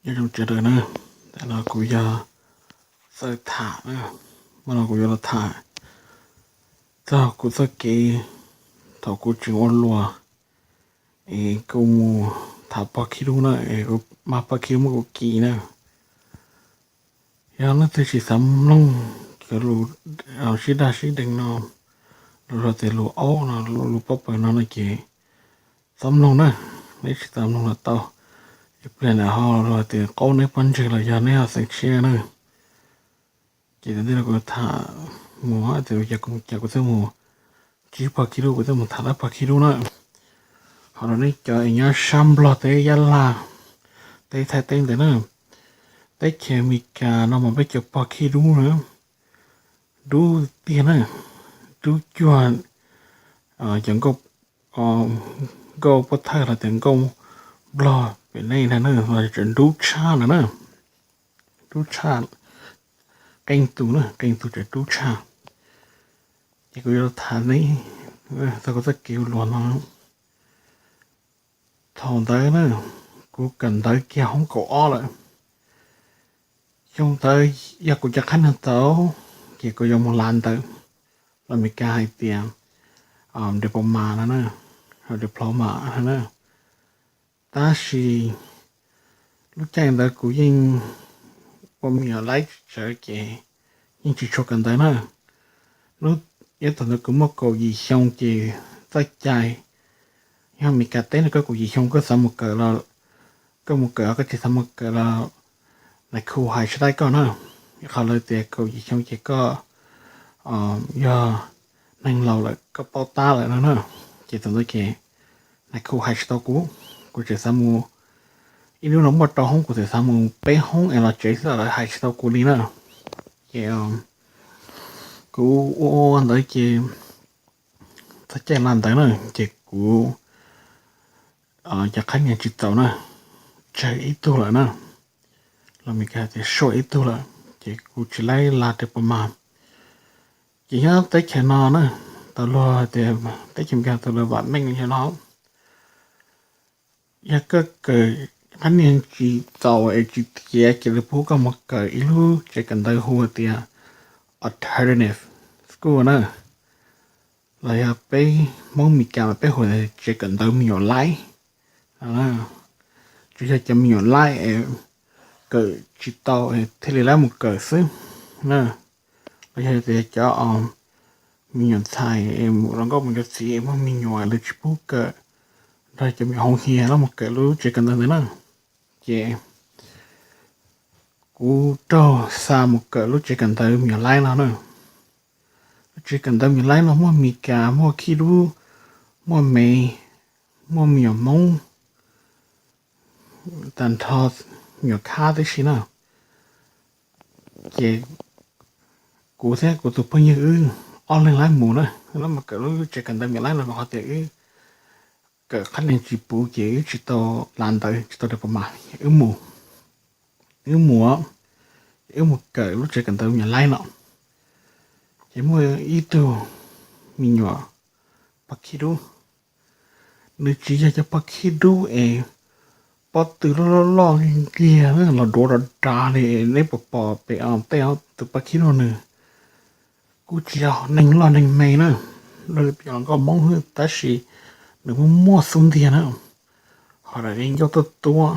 Nyob zoo sawv daws na, tam no kuv yog Xawj tham na, mas no kuv yuav los tham txog kuv txoj kev thaum kuv tseem ua luam es kuv mus tham pog khib dub na, es kuv mag pog khib dub muab kuv kis na. Yog leej twg tsis xav mloog cov lus sib daj sib deev no, los yog tias lus aub no, lus pob pawg no no ces txhob mloog na, neb tsis tau mloog los tau. Ib pliag nws ho los tias qaub neb pob ntseg los yog neb ho xeev tshiab na. Ces tam ntej no kuv tham mus tias yog kuv mus cas kuv thiaj mus ntsib pog khib dub, kuv thiaj mus tham dab pog khib dub na. Ho rau nej cov es nyob sab Nplog teb, Yab Laj teb, Thaib teb ntawd na, teb chaws Amelikas no mas peb cov pog khib dub na, dub tiag na, dub cuag cov nkauj, nkauj pov thawj los tias nkauj Nplog pem nej ntag na, mas tseem dub tshaj no na, dub tshaj, qee tus na, qee tus tseem dub tshaj. Ces kuv yuav tham nej txog kuv txoj kev ua luam no. Thaum ntawd na, kuv kawm ntawv kiag hoob kaum ob lawm. Xyoo ntawd yog kuv cov qhab neeg tau, ces kuv yuav mus lav ntawv, los Amelikas hais tias diploma no na, diploma no na. Tab sis lub caij ntawd kuv yeej ua me nyuam laib tsawv ces yeej tsis tshua kawm ntawv na. Lub, yav thaum ntawd kuv muaj kaum yim xyoo ces txoj cai, yog Amelikas teb no koj kaum yim xyoo koj xav mus kawm los koj mus kawm, koj tsis xav mus kawm los nais khu hais tsis tau koj na. Qhov lawv tias kaum yim xyoo ces koj yog neeg laus lawm, koj paub tab lawm no na. Ces thaum ntawd ces nais khu hais tsis tau kuv, kuv tseem xav mus, ib hnub no muaj rau hoob kuv tseem xav mus peb hoob es los tsev xwb lawv hais tsis tau kuv li na. Ces kuv ua ua ntawd ces txog caij lav ntawv na, ces kuv cov qhab niag tsis txaus na, tsawg ib tug lawm na, los Amelikas tias suaj ib tug lawm, ces kuv tsis laib lav diploma. Ces nyob teb chaws no na, tau luag tias teb chaws Amelikas tau luag vam meej li no, yog koj kawm qhab niag tsis txaus es tsis tiav ces lawv pub koj mus kawm ib lub tsev kawm ntawv hu tias alternative school na, los yog peb Hmoob Meskas mas peb hu tsev kawm ntawv me nyuam laib. Tsuas yog cov me nyuam laib es kawm tsis tau thiaj li laib mus kawm xwb na. Los yog tias cov me nyuam ntxhais es mus rau nkauj mus rau txiv es muaj me nyuam lawv tsis pub kawm nrog cov me nyuam hoo hias los mus kawm lub tsev kawm ntawv ntawd na. Ces kuv raug xa mus kawm lub tsev kawm ntawv me nyuam laib no na. Lub tsev kawm ntawv me nyuam laib no muaj Meskas, muaj khib dub, muaj Mev, muaj me nyuam Hmoob, tag nrho me nyuam khab tib si na. Ces kuv thiab kuv tus phooj ywg wb ob leeg laib mus na, laib mus kawm lub tsev kawm ntawv me nyuam laib no, qhov tias wb kawm qhab nees tsis puv ces wb tsis tau lav ntawv, tsis tau diploma, wb mus, wb mus, wb mus kawm lub tsev kawm ntawv me nyuam laib no. Ces muaj ib tug me nyuam pog khib dub, nws tsis yog cov pog khib dub es pob tw loj loj loj nkiag los duav rov rav li neb puas pom pem tej tus pog khib dub nws. Kuj tsis yog neeg loj neeg me na, lawv piv los nkauj Hmoob xwb tab sis nws muaj muaj xub ntiag na, ho daim ncauj tuaj tuab,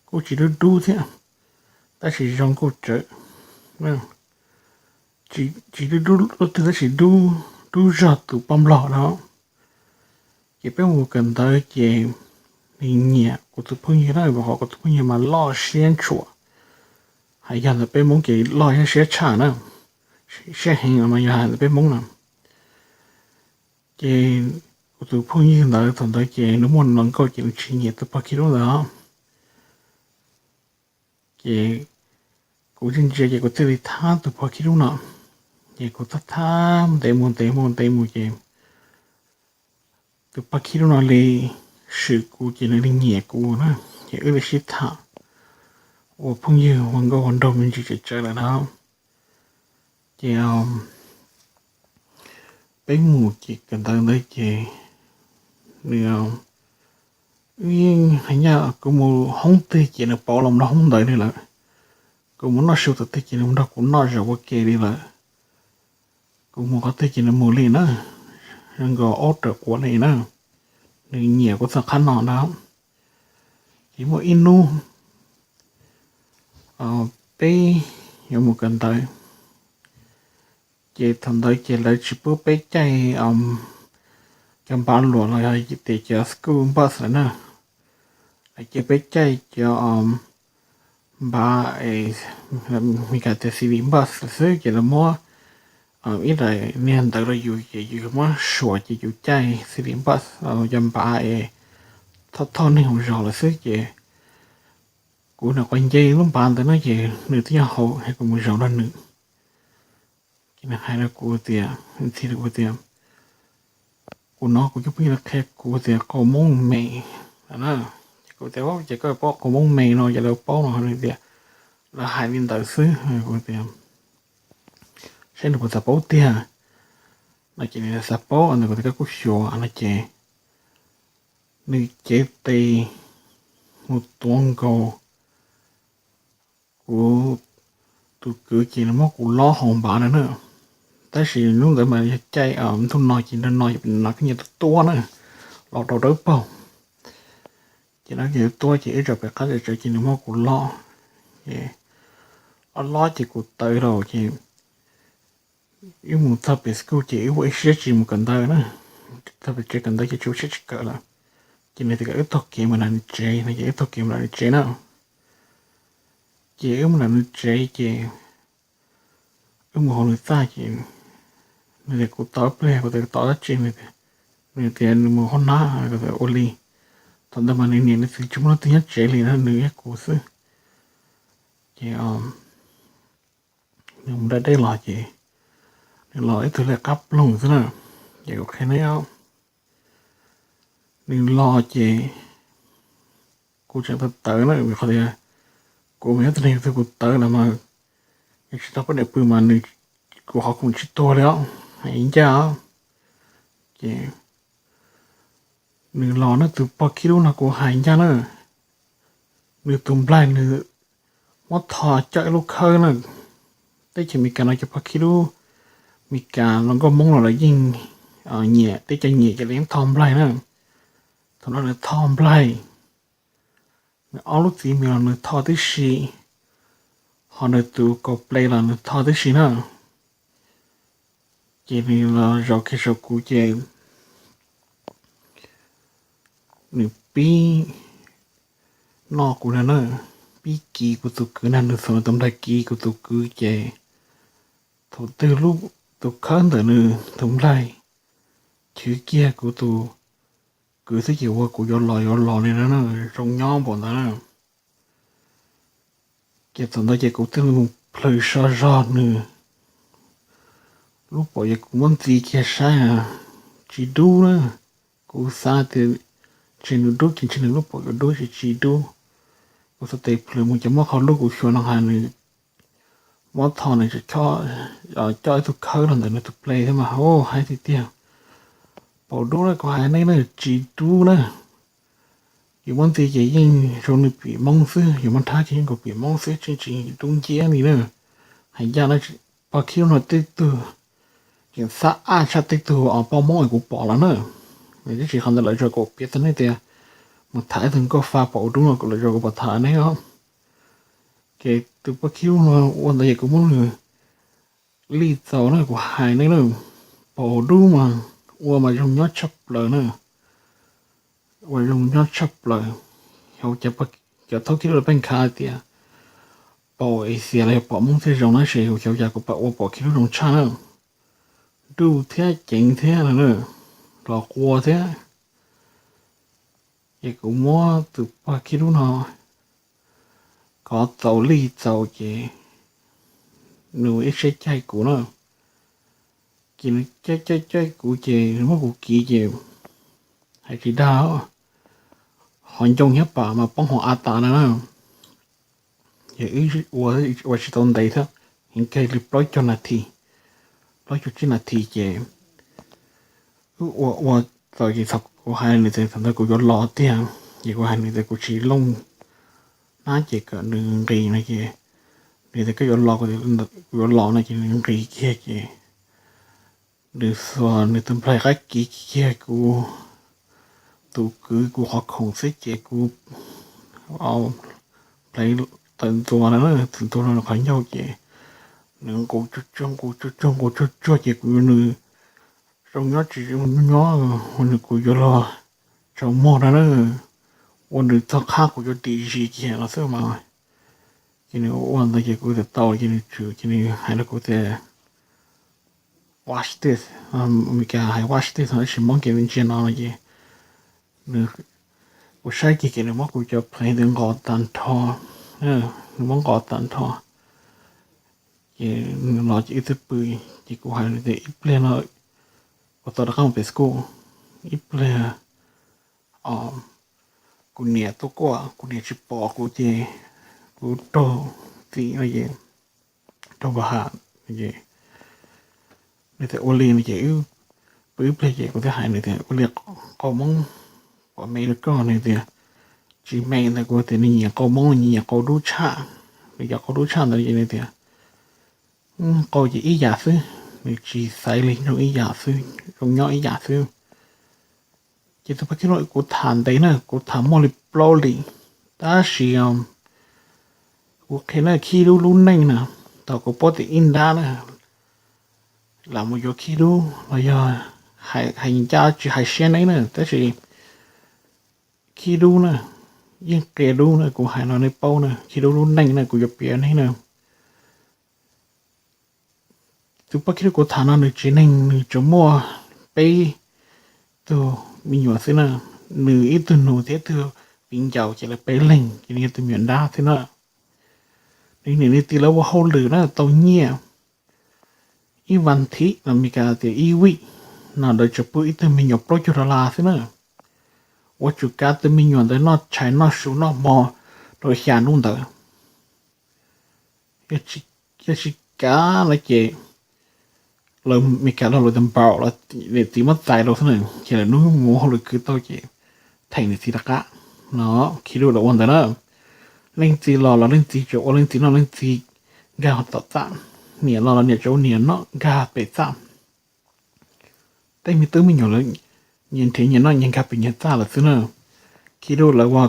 kuj tsis dub dub thiab, tab sis zoo nkauj tsawv, tsis dub dub twg tab sis dub zog tus poj nplog no. Ces peb mus kawm ntawv ces nws nyiam kuv tus phooj ywg na, qhov kuv tus phooj ywg mas loj siab ntshua, hais yog ntawm peb Hmoob ces loj siab tshaj na, siab heev mas yog hais ntawm peb Hmoob na. Ces kuv tus phooj ywg ntawd thaum ntawd ces nws muaj hluas nkauj ces nws tsis nyiam tus pog khib dub ntawd. Ces kuv ntsia ntsia ces kuv thiaj li thab tus pog khib dub no. Ces kuv thab thab ntev mus ntev mus ntev mus ces tus pog khib dub no li swm kuv ces nws li nyiam kuv na. Ces wb li sib tham ua phooj ywg ua nkauj ua nraug me ntsis tsawv tsawv lawm na. Ces peb mus ces kawm ntawv ntawd ces nws Wb yeej hais nyaj kuv mus hoob twg ces nws pauv los nrog hoob ntawd li lawm. Kuv mus noj su tom twg ces nws nrog kuv noj zaum ua ke li lawm. Kuv mus qhov twg ces nws mus li na, zoo nkaus aub raws quav li na. Nws nyiam kuv txog qhov no na. Ces muaj ib hnub peb yuav mus kawm ntawv, ces thaum ntawd ces lawv tsis pub peb caij cov npav luam los yog tias cov school bus lawm na. Lawv cia peb caij cov npav, Meskas tias city bus xwb, ces lawv muab ib daim niag ntawv rau yus ces yus muab suam ces yus caij city bus, cov npav es thauj thauj neeg hauv zos lawm xwb. Ces kuv nyuam qhuav nce lub npav ntawd na, ces nws twb nyob hauv es kuv mus zaum nrog nws. Ces nws hais rau kuv tias, nws txhais rau kuv tias, kuv hnov kuv cov phooj ywg qhia kuv tias qau Hmoob me na. Ces kuv tias, ces koj paub qau Hmoob me no, ces lawv paub no, nws tias lawv hais li ntawd xwb. Kuv tias saib nws puas xav paub tiag no, ces nws xav paub ntawd, kuv tias koj kuj xyuas no ces nws cev tes mus tuav nkaus kuv tus kwv ces nws muab kuv lob hauv npav na. Tab sis hnub ntawd mas yog caij ntuj no ces ntuj no no koj nyias tuab tuab na, los rau dawb paug. Ces no ces tuab ces ib tsam pem qab tsawv ces nws muab kuv lob, ces lob lob ces kuv tawv lawm ces wb mus txog pem school ces wb ua ib siab tsis mus kawm ntawv na. Txog pem tsev kawm ntawv ces tsis ua siab tsis kawm lawm. Ces nws tias kom wb taug kev mus nram nws tsev no, ces wb taug kev mus nram nws tsev na. Ces wb mus nram nws tsev ces wb mus hauv nws txaj ces nws tias kuv tos ib pliag, kuv tias tos dab tsi, nws tias nws mus hauv nab, kuv tias ua li. Thaum ntawd mas nws niam nws txiv tsis muaj leej twg nyob tsev li na, nws thiab kuv xwb. Ces nws mus da dej los ces nws los ib tug liaj qab ploog xwb na. Ces kuv qhia neb, nws los ces kuv tseem tawv tawv na, vim qhov tias kuv mas yog tus neeg twg kuv tawv los mas, yog tsis tau poj niam pw mas nws, kuv qhov khoom tsis tuag li os, hais ncaj os. Ces nws los na, tus pog khib lub no kuv hais ncaj na, nws tus nplaig nws muab tho coj ib lub khawb na. Teb chaws Amelikas no cov pog khib lub Amelikas los nkauj Hmoob los lawv yeej nyiam, teb chaws nyiam ces lawv yeej tho nplaig na. Thaum no nws tho nplaig, nws ob lub txiv mis los nws tho tib si, ho nws tus kaus ple los nws tho tib si na. Ces nws los zaum kiag saum kuv ces nws pib noj kuv na, pib kiv kuv tus kwv na, nws txhuam nws tus nplaig kiv kuv tus kwv ces thaum twg lub, tus khawb ntawm nws tus nplaig chwv kiag kuv tus kwv xwb ces ua kuv yuav los yuav los li na, zoo nyob npaum ntawd na. Ces thaum ntawd ces kuv thiaj li mus plhws so zog nws lub paum, ces kuv muab ntxiv kiag saib, tsis dub na. Kuv xav tias ntshe nws dub ces ntshe nws lub paum yuav dub, tsis, tsis dub. Kuv xuas tes plhws mus ces muab qhov lub kuv xyuas no hais nws muab tho nws coj ib tug khawb los ntawm nws tus ple thiab mas haib tiag tiag. Paum dub na, kuv hais nej na, tsis dub na. Yus muab ntxiv ces yeej zoo nws pim Hmoob xwb, yus muab nrhab ces yeej nkaus pim Hmoob xwb, tsis, tsis dub nciab li na. Hais ncaj na, pog khib lub no tej tug tseem xab ab tshaj tej tug poj Hmoob es kuv pom lawm na. Tab sis qhov ntawd lawv tsuas kom piav tau nej tias mus tham ib tug nkauj fa paum dub no, lawv tsuas kom pom tham nej os. Ces tus pog khib lub no ua ntawd ces kuv muab nws lij txaus na, kuv hais nej na, paum dub mas ua mas zoo nyob tshaj plaws na, ua zoo nyob tshaj plaws. Cov thaub khib lub pej khav tias paum Asia los yog paum Hmoob thiaj zoo na, tab sis xyov cas kuv pom ua paum khib lub zoo tshaj na, dub thiab ceev thiab, los qua thiab. Ces kuv muab tus pog khib lub no kov txaus lij txaus ces nws ib siab caij kuv na. Ces nws caij caij caij kuv ces nws muab kuv kiv ces hais tsis dag, qhov ncoo thiab pam mas poob hauv av tas na. Ces wb ua, ua tsis tau ntev thiab, heev kawg li plaub caug nas this, plaub caug tsib nas this ces wb ua ua txaus ces thaum kuv hais nws tias thaum ntawd kuv yuav los tiag, Ces kuv hais nws tias kuv tsis looj hnab ces kom nws nqis no ces nws tias koj yuav los, kuv yuav los no ces nws nqis kiag ces nws xuas nws tus nplaig qab kiv kiag kuv tus kwv kuv qhov khoom xwb ces kuv nplaig tawm ntxuas na, tawm ntxuas rau qhov ncauj ces nws nqus tsuag tsuag nqus tsuag tsuag nqus tsuag tsuag ces kuv nws zoo nyob tsis zoo nyob, nws kuv yuav luag tsaus muag no na, ua nws txog qhab kuv yuav dim zis kiag los xwb mas. Ces nws ua ntawd ces kuv tias tau ces nws tsum ces nws hais rau kuv tias watch this, Meskas hais watch this no tab sis Hmoob ces nws ntsia no no ces nws, kuv saib kiag ces nws muab kuv cov pleev ntawd nqos tag nrho, nws muab nqos tag nrho. Ces nws los ces wb twb pw, ces kuv hais tias ib pliag no kuv tau rov qab mus pem school, ib pliag kuv niam tuaj kuaj, kuv niam tsis pom kuv ces kuv raug txim no es raug npau has. Nws tias ua li no ces wb pw ib pliag ces kuv thiaj hais nws tias ua li qau Hmoob puas me rau koj? Nws tias tsis me ntag. Kuv tias nws nyiam qau Hmoob, nws nyiam qau dub tshaj, nws cov qau dub tshaj ntawd ces nws tias qau ces ib yam xwb, nws tsis xaiv li, zoo ib yam xwb, zoo nyob ib yam xwb. Ces tus pab khib lub kuv tham ntev na, kuv tham muaj li plaub hlis, tab sis kuv qhia na khib lub lub neej na, thaum kuv paub tias ib nrab na lam mus yuav khib lub los yog hais ncaj tsis hais siab neb na, tab sis khib lub na yeej qia dub na, kuv hais no nej paub na, khib lub lub neej na kuv yuav piav neb na. Tus pab khib lub kuv tham no nws tsev neeg nws tsuas muaj peb tug me nyuam xwb na, nws ib tug nus thiab ib tug viv ncaus ces lawv peb leeg ces nws yog tus me nyuam nrab xwb na. Nws niam nws txiv lawv ua hauj lwm na tau nyiaj ib vas thiv los Meskas tias ib vij no lawv tsuas pub ib tug me nyuam plaub caug dollar xwb na. Ua tsum kav tus me nyuam ntawd noj tshais noj su noj hmo rau xya hnub ntawd. Yog tsis kav no ces lawv Meskas los lawv tus npaum los niam txiv muab txais los xwb na, ces lawv hnub mus hauj lwm khwv tau ces theem niam txiv rov qab no. Khib lub lawv ua ntawd na, leej txiv los los leej txiv tsuas ua leej txiv noj leej txiv nkag tom txaj, niam los los niam tsuas ua niam noj nkag pem txaj. Tej me tub me nyuam lawv nyias nrhiav nyias noj nyias nkag pem nyias txaj lawm xwb na. Khib lub lawv ua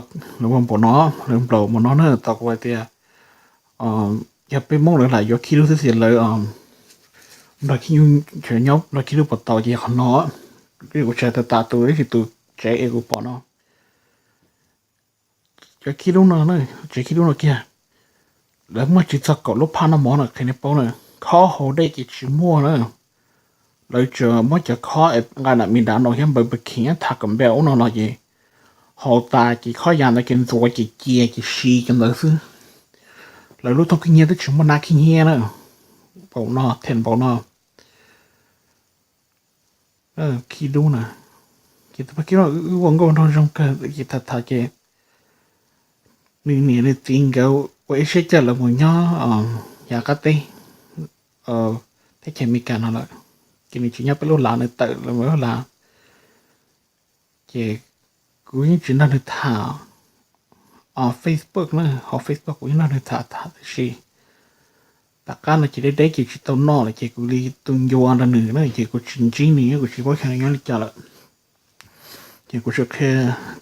npaum no, lawv nplaum npaum no na, tau kuv hais tias yog peb Hmoob lawv lam yuav khib lub xwb ces lawv nrog khib nyob nrog khib lub puas tau ces yog qhov no. Kuv tsis hais tas tas tus ib tsis tus tsev es kuv pom no. Cov khib lub no, tsev khib lub no kiag, lawv muaj tsis txog kaum lub phaj noj mov no qhia nej paub na. Khob hauv dej ces tsis muaj na. Lawv tsuas muab cov khob nqa nam mis dav no thiab npaws npaws kheev tham kom npe ub no los ces haus tas ces khob yas ntawd ces ntxuav ces cia ces si cov ntawd xwb. Lawv lub thooj khib nyiab twb tsis muaj nab khib nyiab na. Npaum no, them npaum no. Khib lub na, ces tus pab khib lub wb ua nkauj nraug zoo kawg ces tham tham ces nws niam nws txiv nkawd ua ib siab coj lawv mus nyob yav qab teb, teb chaws Amelikas no lawm. Ces nws tsis nyob peb lub lav, nws tawm lawv mus lub lav. Ces kuv yeej tsis nrog nws tham Facebook na, hauv Facebook kuv yeej nrog nws tham tham tab sis tom qab no ces deb deb ces tsis tau noj lawm ces kuv li tu ncua nrog nws na ces kuv tsis ntsib nws, kuv tsis paub xyov nws nyob li cas lawm. Ces kuv tsuas qhia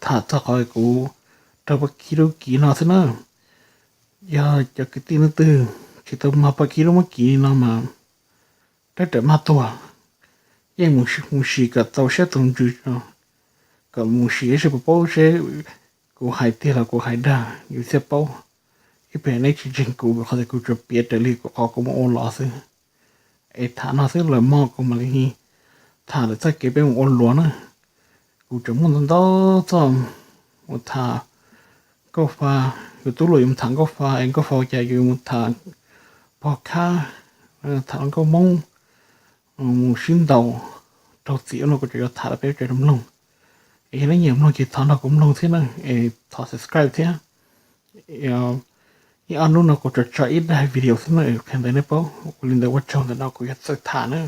tham txog qhov kuv raug pab khib lub kiv no xwb na. Yog cov kwv tij leej twg tsis tau mag pab khib lub muab kiv li no mas rab rawm mag tuag, yeej mus sim kom txaus siab txaus ntsws, kom mus sim seb puas paub seb kuv hais tiag los kuv hais dag, yus thiaj paub. Ib pliag neb tsis ntseeg kuv qhov tias kuv tsuas piav raws li kuv qhov kuv mus ua los xwb. Es tham no xwb lawm mog, kuv mam li tham lawm txoj kev peb mus ua luam na. Kuv tseem muaj ntau ntau txoj mus tham nkauj fa, yus tub hluas yuav mus tham nkauj fa es nkauj fa ua cas yus mus tham podcast, tham nkauj Hmoob, mus sib ntaus raug txim ua no kuv tseem yuav tham rau peb sawv daws mloog. Es yog nej nyiam mloog ces thov nrog kuv mloog thiab na, es thov subscribe thiab. Ib ob hnub no kuv tsuas tso ib daim video xwb na, qhia ntawd nej paub. Ua li ntawd ua tsaug, ntawm no kuv yuav txawj tham na.